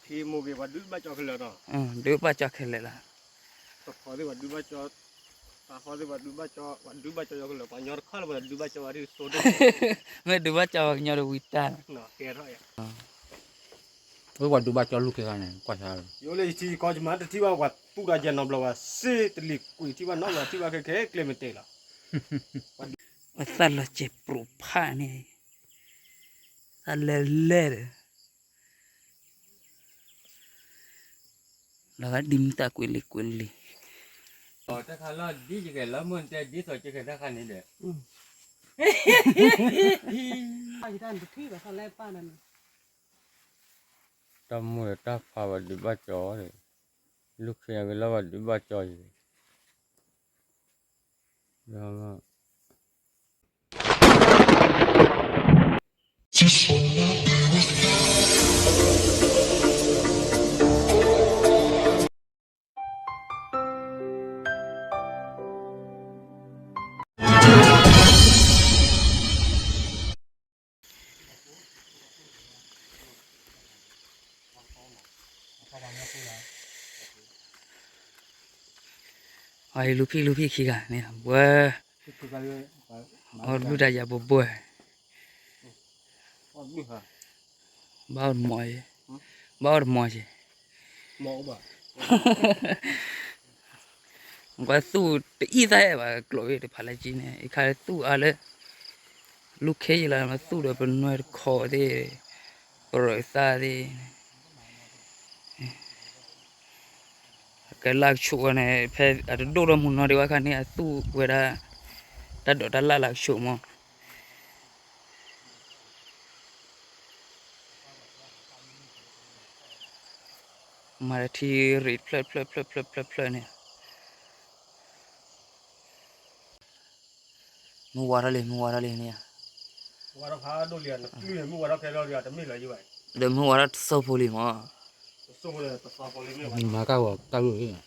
ဖံမိၢ်ဂ့ၤ ပှၤဒုးဘၣ်ကၠီခဲလၢာ်နီၤ, ဒုးဘၣ်ကၠီခဲလၢာ်လီၤ, တဖီသ့ၣ်ပှၤဒုးဘၣ်ကၠီ, တၢ်ဖီသ့ၣ်ပှၤဒုးဘၣ်ကၠီ, ပှၤဒုးဘၣ်ကၠီယီၤခဲလၢာ်, ပှၤညီတခီလၢပှၤဒုးဘၣ်ကၠီဝဲဒ်သိး, မ့ၢ်ဒုးဘၣ်ကၠီပှၤကညီတဝံၤတၢ်လီၤ, ဝဲပှၤဒုးဘၣ်ကၠီလူၢ်ခ့ဂၤန့ၣ် ကွၢ်ဆါလီၤ, ယိၤလၢယထံယကီၢ်ယမၤတထံၣ်ဘၣ် ပှၤသူၣ်တၢ်ယဲၢ်နီတဘျီဘၣ်, စ့တလံၤကွံာ်ထံၣ်ဘၣ်နီတဘျီ ထံၣ်ဘၣ်ခဲခဲကျဲမ့ၢ်တဲလီၤ, ပှၤသးလီၤစဲးပြိးဖးန့ၣ်, သးလဲၤလဲၤဒီး လီၤဂာ်ဒ်မုၢ်သၣ်ကွ့လံကွ့လံ, တၢ်ခါလီၤဒ်ယကဲလီၤမုၢ်တဲဒ်သိးကဲတၢ်ခါန့ၣ်ဒီး, တၢ်မူဒီးတၢ်ဖးဘၣ်ဒုးဘၣ်ကၠီ, လူၢ်ခ့အဂ့ၤလီၤဘၣ်ဒုးဘၣ်ကၠီယံၤ, အလူၤဖံလူၤဖံခံဂၤန့ၣ် ဝဲ, အီၣ်ဘျုးတၢ်ယၤဘိဘိ, ဘၣ်အီၣ်တမီၤ, ဘၣ်အီၣ်တမီၤက့ၤ ပှၤသူၣ်တအံၣ်သၣ်အဲၣ်ဘၣ်ကျိးဝဲတဖးလၢကံန့ၣ် အံၤခါသူၣ်အါလၢ လူၢ်ခ့ယလီၤ မ့ၢ်သူၣ်ဒီးပနွဲတခီသ့ၣ်, ပရၢသၣ်သ့ၣ်, ကဲလၢကဆိးဝဲန့ၣ် ဖဲအတဒိၣ်ထီၣ်မုၢ်နီၤဒံးဘၣ်ခါန့ၣ် အသူၣ်ဝဲဒၣ် တၢ်ဒိးတၢ်လၢ်လၢကဆိးမး မၤတၢ်ထံရံၣ်ဖျၢၣ်ဖျၢၣ်ဖျၢၣ်ဖျၢၣ်ဖျၢၣ်ဖျၢၣ်န့ၣ်, မုၢ်ဝါထီၣ်လံ မုၢ်ဝါထီၣ်လံန့ၣ်, ဒီးမုၢ်ဝါထီၣ်တစိၢ်ဖိလံမး, မၤကၢ်ဂီၤကၢ်ဂီၤလံ,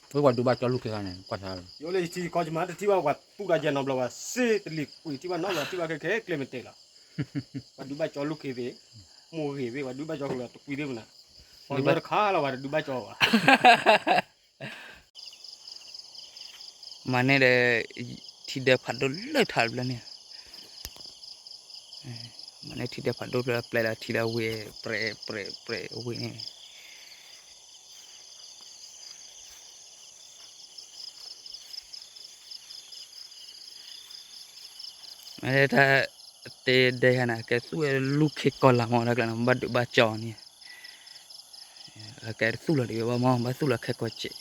ဝဲပှၤဒုးဘၣ်ကၠီလူၢ်ခ့ဂၤန့ၣ် ကွၢ်ဆါလီၤ, ယိၤလၢယထံယကီၢ်ယမၤတထံၣ်ဘၣ် ပှၤသူၣ်တၢ်ယဲၢ်နီတဘျီဘၣ် စ့တလံၤကွံာ်ထံၣ်ဘၣ်နီတဘျီ ထံၣ်ဘၣ်ခဲခဲကျဲမ့ၢ်တဲလီၤ, ပှၤဒုးဘၣ်ကၠီလူၢ်ခ့သ့ၣ်, မိၢ်ဂ့ၤသ့ၣ် ပှၤဒုးဘၣ်ကၠီကလၢၤတကွံသ့ၣ်မနၤ, ပှၤညီတခါလၢပှၤတဒုးဘၣ်ကၠီဘၣ် မၤန့ၢ်ဒီး ထံဒၢဖးဒိၣ်လၢထးတဖျၢၣ်န့ၣ်, မၤန့ၢ်ထံဒၢဖးဒိၣ်ဖျၢၣ် ပျဲလီၤထံလၢဝ့ၢ် ပြဲးပြဲးပြဲးဝ့ၢ်န့ၣ်, မ့ၢ်တၢ်တဲဒဲဟဲန့ၣ် ကဲသူၣ်ဝဲလူၢ်ခ့ကီၢ်လၢ်မး တၢ်ကျါန့ၣ် ဘၣ်ဒုးဘၣ်ကၠီန့ၣ်, ကဲတသူၣ်လီၤဒံးဘၣ်မး ဘၣ်သူၣ်လီၤခဲကိးစဲး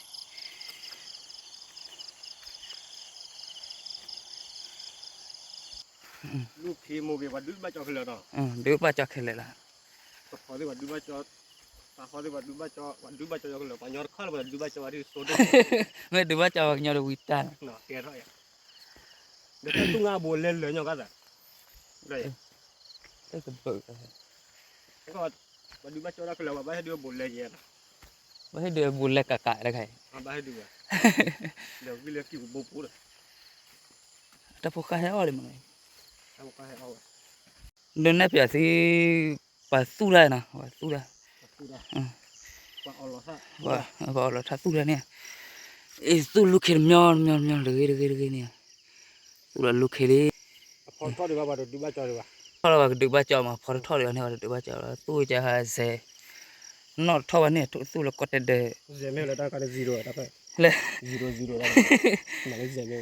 လူၢ်ခ့မိၢ်ဂ့ၤ ပှၤဒုးဘၣ်ကၠီခဲလၢာ်နီၤ, ဒုးဘၣ်ကၠီခဲလၢာ်လီၤ, တဖီသ့ၣ်ပှၤဒုးဘၣ်ကၠီ, တၢ်ဖီသ့ၣ်ပှၤဒုးဘၣ်ကၠီ, ပှၤဒုးဘၣ်ကၠီယီၤခဲလၢာ် ပှၤညီတခီလၢပှၤဒုးဘၣ်ကၠီဝဲဒ်သိး, မ့ၢ်ဒုးဘၣ်ကၠီပှၤကညီတဝံၤတၢ်လီၤ, ဒီးသူၣ်ငါဘိလဲၤလၢာ်ညီကသး, တဘၢၣ် ပှၤဒုးဘၣ်ကၠီတၢ်ခဲလၢာ် ပှၤဘၣ်ဟဲဒုးဘိလဲၤယဲလီၤ, ဘၣ်ဟဲဒုးဘိလဲၤကးကးတခါအံၤ, ဘၣ်ဟဲဒုးဘၣ်, ဒီးဝံၤလၢကံၢ်ပူၤဘိပူၤဒီး, တၢ်ဖိဃၢ်ဟဲအီၣ်လံမး, တၢ်ဖိဃၢ်ဟဲအီၣ်ဝဲ, ဒုးနဲၣ်ပၠးသု, ပှၤသူၣ်တၢ်နီၤ ပှၤသူၣ်တၢ်, ပှၤအီၣ်လီၤထါသူၣ်တၢ်န့ၣ်, အ့ၣ်သူၣ်လူၢ်ခ့တမံၤတမံၤတမံၤတဂ့ၤတဂ့ၤတဂ့ၤန့ၣ်, သူၣ်လီၤလူၢ်ခ့လံ ထီၣ်လီၤပှၤကဒုးဘၣ်ကၠီဘၣ်, ဖီထီၣ်လီၤပှၤကဒုးဘၣ်ကၠီမး ဖီထီၣ်လီၤန့ၣ် ပှၤကဒုးဘၣ်ကၠီလီၤ သူၣ်ကဟးစဲး, နီၣ်ထီၣ်ဝဲန့ၣ် သူၣ်လီၤကီၢ်တဲဒၢး, လၢ,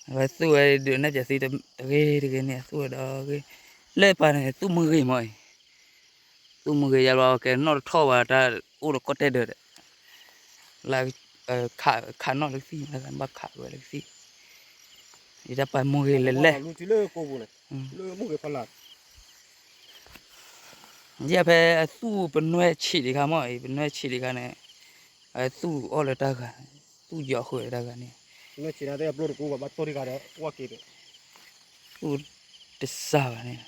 ဝဲသူၣ်ဝဲဒုးနဲၣ်ပၠးသု တဂ့ၤတဂ့ၤန့ၣ် သူၣ်ဝဲဒီးဂ့ၤ, လၢပၢ်န့ၣ် သူၣ်မုၢ်ဂ့ၤမးအံၤ, သူၣ်မုၢ်ဂ့ၤယါဘျီကဲနီၣ်တထီၣ်ဝဲတၢ်အိၣ်ဒီးကီၢ်တဲဒၢးဒီး, လၢ, ခးနီၣ်လၢကသံၣ် ဘၣ်ခးဝဲလၢကသံၣ်, ယတၢ်ပၢ်မုၢ်ဂ့ၤလဲၤလဲၣ်, ယဖဲအသူၣ်ပနွဲဆံးဒံးခါမးအံၤ ပနွဲဆံးဒံးခါန့ၣ်, အသူၣ်အီၣ်လၢတၢ်ဂၤ, သူၣ်ယီၤဃုာ်လၢတၢ်ဂၤန့ၣ်, သူၣ်တစၢ်ဘၣ်န့ၣ်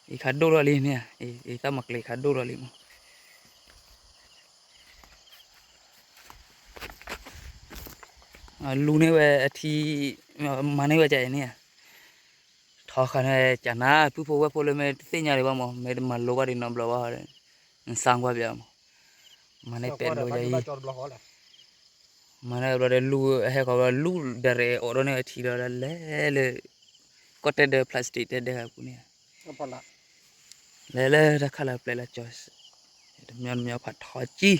အံၤခးဒိၣ်ထီၣ်လံန့ၣ်, အံၤသၣ်မၤကျဲၤခးဒိၣ်ထီၣ်လံမး, လူန့ၢ်ဝဲအထံ, မၤန့ၢ်ဝဲဒ်အံၤန့ၣ်ဧါ, အီၣ်ခါန့ၣ် ကနၣ် ပုၢ်ဖိဝဲၢ်ဖိလၢမ့ၢ်တသ့ၣ်ညါဒံးဘၣ်မး မ့ၢ်တမၤလိဘၣ်ဒံးနီတဘျီဘၣ်, နစၢ်ကွၢ်ပျးမး, မၤန့ၢ်ပဲာ်လိယၤအံၤ, မၤန့ၢ်ဘျီဒီးလူၢ် ဟဲဃီၤဘျီလူၢ်ဒီးရဲၣ်အိးထီၣ်န့ၢ်ဝဲထံလီၤ လဲၤလၢ ကီၢ်တဲဒၢ plastic တဲဒၢအပူၤန့ၣ်, လဲၤလၢတၢ်ခါလၢပျဲလၢကၠီၤ, တမညီတမညီဖးထီကံ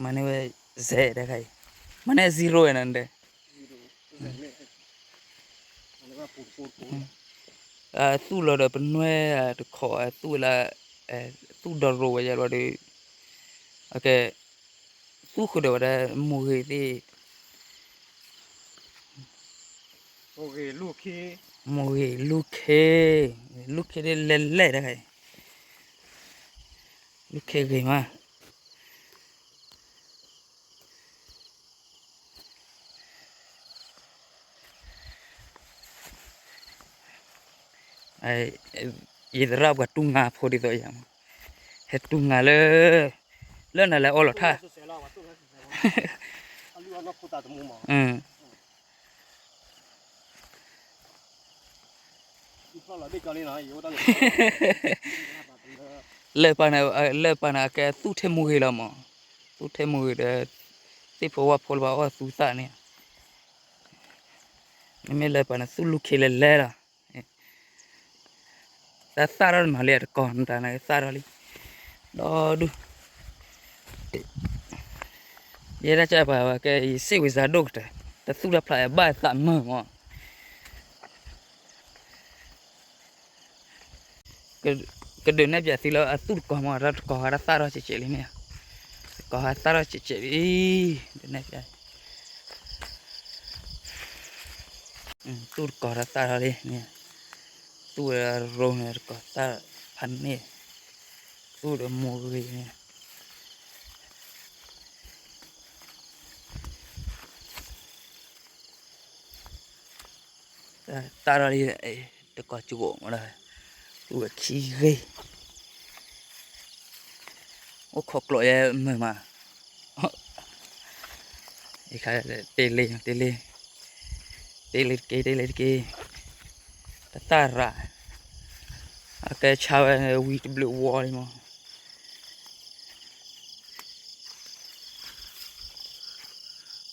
မၤန့ၢ်ဝဲ Z တခါအံၤ, မၤန့ၢ် zero ဝဲနၤဒီး, သူၣ်လီၤဒီးပနွဲၢ်တခီ သူၣ်ဝဲလၢ သူၣ်ဒီရိဝဲယဲဘျီဒီး, အကဲ သူၣ်ဃုာ်ဒီးဝဲဒၣ်မိၢ်ဂ့ၤသ့ၣ်, မိၢ်ဂ့ၤလူၢ်ခ့, လူၢ်ခ့ဒ်လဲၣ်လဲၣ်တခါအံၤ, လူၢ်ခ့ဂ့ၤမး ယသရၣ်ပှၤတူၢ်ငါဖိဒ်သိးယၤ, ဟဲတူၢ်ငါလၢ လၢနလဲၤအီလီၤထၣ်, လၢပၢ်န့ၣ် လၢပၢ်န့ၣ် အကဲသူၣ်ထဲမိၢ်ဂ့ၤလီၤမး, သူၣ်ထဲမိၢ်ဂ့ၤဒီး သ့ၣ်ဖိဝၣ်ဖိလၢပှၤအီၣ်သူသၣ်န့ၣ်, မ့မ့ၢ်လၢပၢ်န့ၣ် သူၣ်လူၢ်ခ့လဲၤလဲၤလီၤ, တၢ်သၣ်ထီၣ်တနီၤလံ တကီၢ်မတၤန့ၣ် သၣ်ထီၣ်လံ, ဒီဒူၣ် ယဲဒၣ်ကပၤဝဲကဲ ယစ့ၣ်ဝံၤစၤဒိၣ်ကတၢၢ်, တသူၣ်တဖျးအဘၣ်သးမုာ်မး, ကဒုးနဲၣ်ပၠးသုလၢအသူၣ်တကီၢ်မး တၢ်တကီၢ်ဟးတၢ်သၣ်ထီၣ်စဲးစဲးလံန့ၣ်, တကီၢ်ဟးသၣ်ထီၣ်စဲးစဲးလံ, ဒုးနဲၣ်ပၠး သူၣ်တကီၢ်တၢ်သၣ်ထီၣ်လံန့ၣ်, သူၣ်ဝဲရိန့ၣ်တကီၢ်သၣ်ဖးန့ၣ်, သူၣ်ဒီးမိၢ်ဂ့ၤန့ၣ် သၣ်ထီၣ်လံ, တကီၢ်ကၠိမးလၢ သူၣ်ဝဲခံဂ့ၤ, အိၣ်ခိးကျိးယဲမုာ်မး, တ့လ့ တ့လ့, တ့လ့တက့ၢ် တ့လ့တက့ၢ်, တသၣ်ရၤ, အကဲဆါဝဲဝံၤတဘျုးဝီလံမး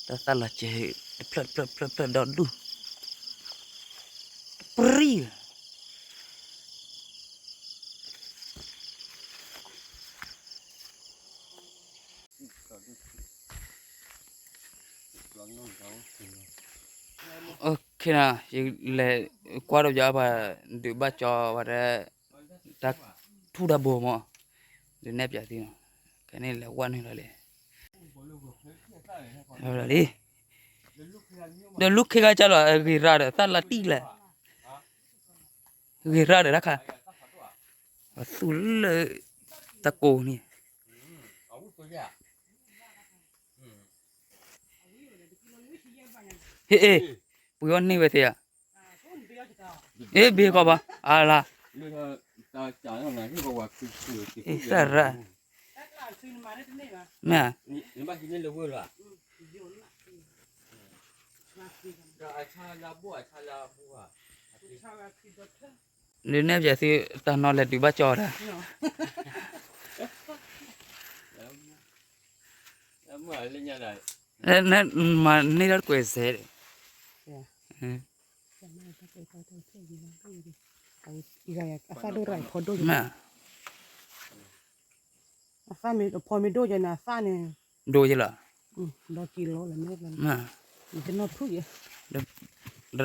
တၢ်သၣ်လီၤစဲး တဖျၢၣ်တဖျၢၣ်တဖျၢၣ်တဖျၢၣ်ဒီဒူၣ်, တပြံၢ်, နၤ ယလဲၤကွၢ်ဒီးယၤဘၣ် ဒုးဘၣ်ကၠီဝဲဒၣ် တၢ်ထူၣ်တၢ်ဘိမး, ဒုးနဲၣ်ပၠးသုနီၤ, ခဲန့ၣ်လဲၤဝဲနုာ်လီၤလံ လံ, ဒီးလူၢ်ခ့ခါကၢ်လီၤ ဂ့ၤရၣ်ဒီး သၣ်လၢတံၢ်လဲၣ်, ဂ့ၤရၣ်ဒီးတၢ်ခါ, သူၣ်လၢတၢ်ကိးန့ၣ် ဟ့ၣ်, ပှ့ၤအီၣ်န့ၢ်ဝဲသ့ၣ်ဧါ, အ့ ဘ့ၣ်ကီးဘၣ် အလါ, သရၣ်, မ့ၢ်, ဒုးနဲၣ်ပၠးသု တၢ်နီၣ်လဲၤဒုးဘၣ်ကၠီတၢ်, မၤန့ၢ်တၢ်တကွဲးစဲး, အသၣ်ဒိၣ်ရၣ်ဖီဒိၣ်, အသၣ်မ့ၢ်ဖီမ့ၢ်ဒိၣ်ကဲန့ၣ် အသၣ်န့ၣ် ဒိးက့ၤလီၤလၢမ့ၢ်, တနီၣ်ဖုၣ်ယဲ, တ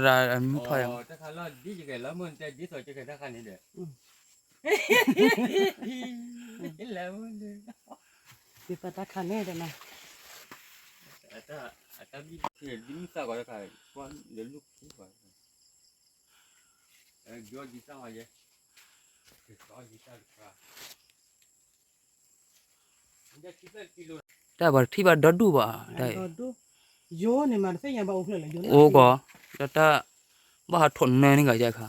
ရၣ်မုၢ်ဖီယဲ, တခါလီၤဒ်ယကဲလီၤမုၢ်တဲဒ်သိးယကဲတၢ်ခါန့ၣ်ဒီး, လဲၤမုၢ်, ဒ်သိးတၢ်ခါန့ၣ်ဒီးနၤ, အတၢ်ဘံၣ်ဒ်မုၢ်သၣ်ကီးတခါ, ကွၢ်လၢလူၢ်ခ့ကီး, ယီဒ်တၢ်ဟီယဲ, ယီဒ်တၢ်တခါ တၢ်ဘၣ်တထံၣ်ဘၣ်ဒီဒူၣ်ဘၣ်, အိၣ်ကီး, ဒီးတၢ်, ဘၣ်ဟးထိးနၢန့ၣ်ဂၤယဲခါ,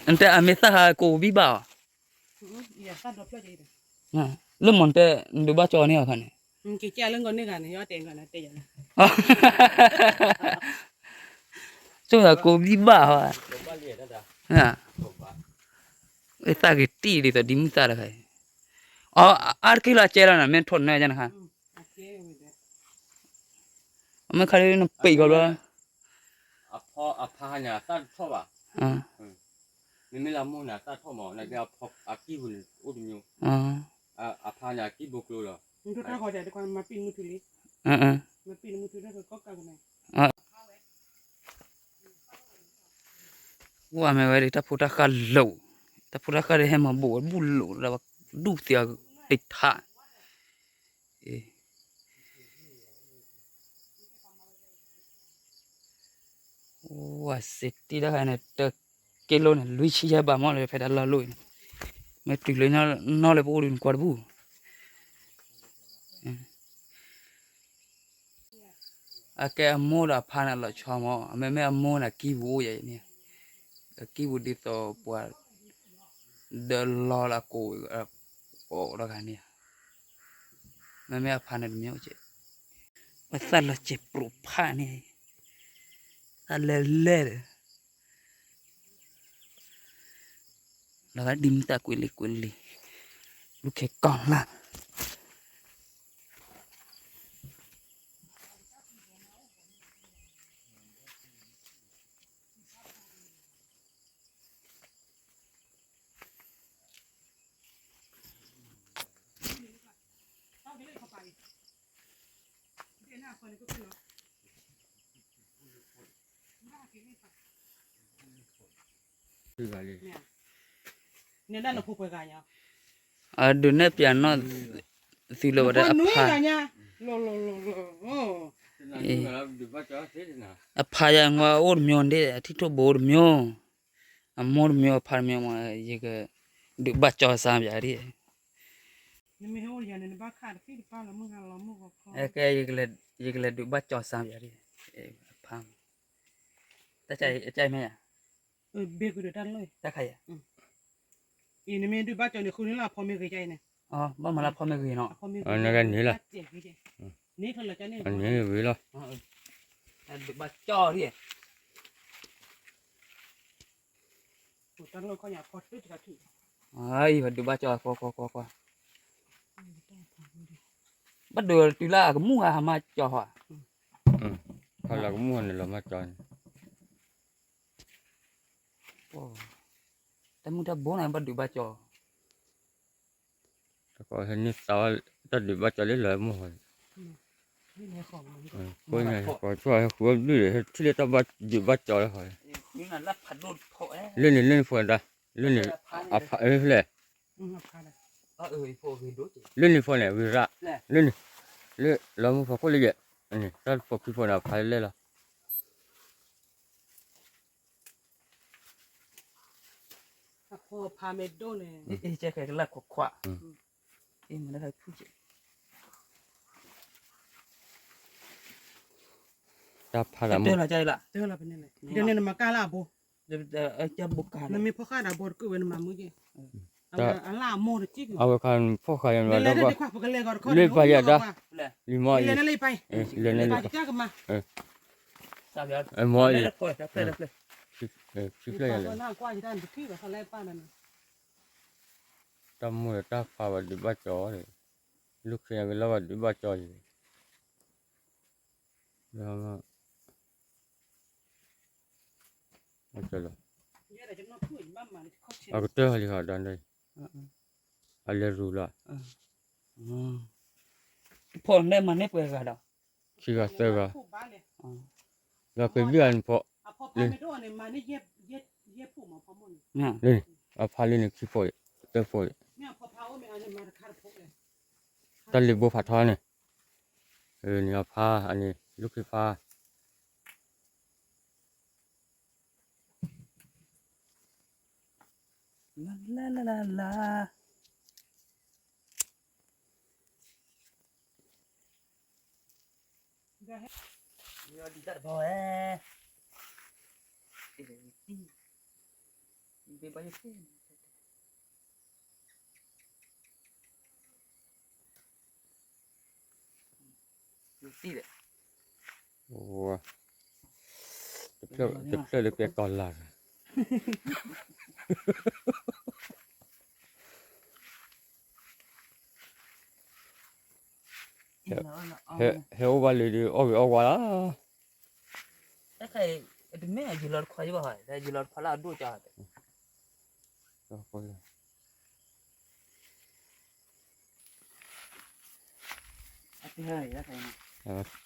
နတဲအမ့ၢ်သၣ်ဟးကိးဘံၣ်ဘၣ်အီၤ, လၢမ့ၢ်နတဲ, နဒုးဘၣ်ကၠီန့ၢ်အခါန့ၣ်, လၢ, လၢ, ကိးဘံၣ်ဘၣ်ဟီ, သၣ်ဂ့ၤတံၢ်ဒ်သိးဒ်မုၢ်သၣ်တခါအံၤ, အါတက့ၢ်လီၤအကဲလီၤနၤ မ့ၢ်ထိၣ်နၢယါနခါ, အမ့ၢ်ခါဒ်နပံာ်ကီးဘျီ, အဖါန့ၣ်အသၣ်တထီၣ်ဘၣ်, မ့မ့ၢ်လၢအမိၢ်န့ၣ်အသၣ်ထီၣ်မး, အကံၢ်ပူၤန့ၣ်အိၣ်တမံၤ, အဖါန့ၣ်အကံၢ်ဘိကျိလီၤ, အိၣ်အမ့ၢ်ဝဲဒ်တၢ်ဖိတၢ်ဃၢ်လိာ်, တၢ်ဖိတၢ်ဃၢ်ဒ်ဟဲမၤဘူးဝဲဘူၣ်လိာ်လၢဒူၣ်သ့အီၤတထါ, ဝဲစ့တံၢ်တၢ်ခါန့ၣ် တက့လိန့ၣ် လွံၢ်ဆံယဲၢ်ဘးမ့ၢ်လၢဖဲတၢ်လီၢ်လိၣ်အံၤန့ၣ်, မ့ၢ်တုၤလၢနီၢ်လၢပအိၣ်ဒုးနကွၢ်တဘူၣ်, အကဲအမိၢ်ဒီးအဖါန့ၣ်အလီၤဆီမး, အမ့မ့ၢ်အမိၢ်န့ၣ် အကံၢ်ပူၤအိၣ်ယၤအံၤန့ၣ်, အကံၢ်ပူၤဒ်သိးပှၤ ဒၢလီလၢကိး ကိးတဂၤန့ၣ်, မ့မ့ၢ်အဖါန့ၣ်တမ့ၢ်အိၣ်ကဲ, ပသၣ်လီၤစဲးပြိးဖးန့ၣ်, သၣ်လဲလဲဒီး လီၤဂာ်ဒ်မုၢ်သၣ်ကွ့လံကွ့လံ, လူၢ်ခ့ကီၢ်လၢ် အဒုးနဲၣ်ပျးနီၢ်သုလၢဝဲဒၣ်အဖါ, အဖါယါဝဲအိၣ်တမံၤဒ် အထံၣ်ထိၣ်ဘိတမံၤ, အမိၢ်တမံၤအဖါတမံၤ, ယကဒုးဘၣ်ကၠီစၢ်ပျးဒ် ကဲ ယကလဲၤဒုးဘၣ်ကၠီစၢ်ပျးဒ်, အဖါ, တၢ်ကၢ်မ့ၢ်ယါ, တၢ်ခါယါ, ဘၣ်မၤလၢဖီမ့ၢ်ဂ့ၤနီၤ, နဂၤန့ၣ်လီၤ, န့ၣ်ဂ့ၤလီၤ, ဒုးဘၣ်ကၠီဒ် အံၤ ပဒုးဘၣ်ကၠီ ကွၢ်ကွၢ်ကွၢ်ကွၢ်, ဘၣ်ဒုးတုၤလၢအကမူၣ်ဟါမၢ်ကၠီဟီ, ဖီလၢကမူၣ်ဟါန့ၣ်လီၤမၢ်ကၠီန့ၣ်, တၢ်မုၢ်တၢ်ဘိန့ၣ် ဘၣ်ဒုးဘၣ်ကၠီ တၢ်ဒုးဘၣ်ကၠီလၢလီၤမုၢ်ဟါ, ကိးညါ ကိးဆူၣ်ဟဲဃုအီၣ်ဘျုးဒီး ထံၣ်လၢတၢ်ဘၣ်ဒုးဘၣ်ကၠီလၢဟီ, လၢန့ၣ် လၢန့ၣ်ဖိဒၣ်, လၢန့ၣ်, အဖါ, လၢန့ၣ်ဖိန့ၣ် ဝံၤရၣ်, လၢန့ၣ်, လၢလီၤမုၢ်ဖီခိၣ်လၢယဲၢ်, တၢ်ဖိခံဖိန့ၣ် အဖါလၢလဲၣ်လီၤ. အဖီဖါမ့ၢ်ဒိၣ်န့ၣ်, အ့ၣ်ကဲခဲကလၢ်ခွးခွး, အ့ၣ်မ့ၢ်လၢဖုကဲ, တၢ်ဖါလၢမုၢ်, နမၤကါလၢအဘိ, နမ့ၢ်ဖီၣ်ဃာ်ဒီးအဘိတကုၢ်ဝဲနမၤမုၢ်ကဲ, အဝဲခါဖီၣ်ဃာ်ယၤ, လၢပှၤယၤဒၣ်, လံမီၢ်အံၤ, လဲၤန့ၣ်လံ, မီၢ်အံၤ, ခံဖျၢၣ်ယၤလဲၣ်, တၢ်မိၢ်ဒီးတၢ်ဖါဘၣ်ဒုးဘၣ်ကၠီ, လူၢ်ခ့ညါက့ၤလၢဘၣ်ဒုးဘၣ်ကၠီယၤ, အကတၢၢ်လံဟီဒၣ်, အလဲၤရူၤလီၤ, ဖီၣ်န့ၢ်မၤန့ၢ်ပှဲၤဂၤဒီး, ခံဂၤသၢဂၤ, ဒီးကဘျုးအနဖီၣ်, လၢန့ၣ်, အဖါလၢန့ၣ်ခံဖီၣ်, သၢဖီၣ်, တၢ်လ့ၤဘိဖးထီန့ၣ်, န့ၣ်အဖါ, အန့ၣ် လူၢ်ခ့ဖါ လၢလၢလၢလၢလၢ, ဒ်တၢ်တဘီဝဲ, ဘ့ၣ်ဘၣ်ယိၣ်, ယိၣ်တံၢ်ဒီး, တပ တဖျၢၣ်လၢပဲကီၢ်လာ်, ဟဲအိၣ်ဘၣ်လၢဒုး အီၣ်ဂ့ၤအီၣ်ဝါလီၤ. တမ့ၢ်ယလီၤတခွါဘၣ်, ယလီၤတခွါလၢအဒိၣ်ကၢ်,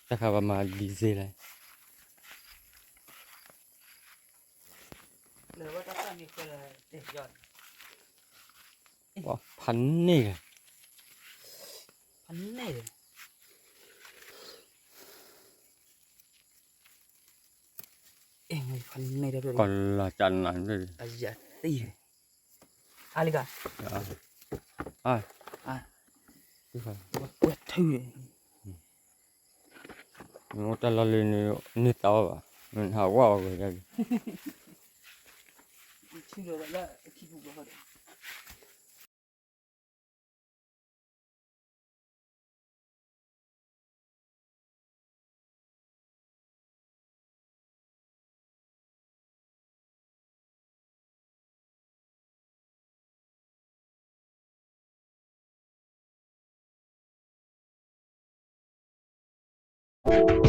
တၢ်ခါပမၤဒံစ့လဲၣ်, ဖးန့ၢ်, ဖးန့ၢ်, ဖးန့ၢ်, ကီၢ်လၢ်ကနၤ, အါလံက, အါ, ပှဲၤထုး, တၢ်လီၢ်လၢန့ၣ် န့ၢ်သးဝဲဘၣ်, မ့ၢ်ဟးဝဲအီၣ်ဝဲဒၣ်လံ.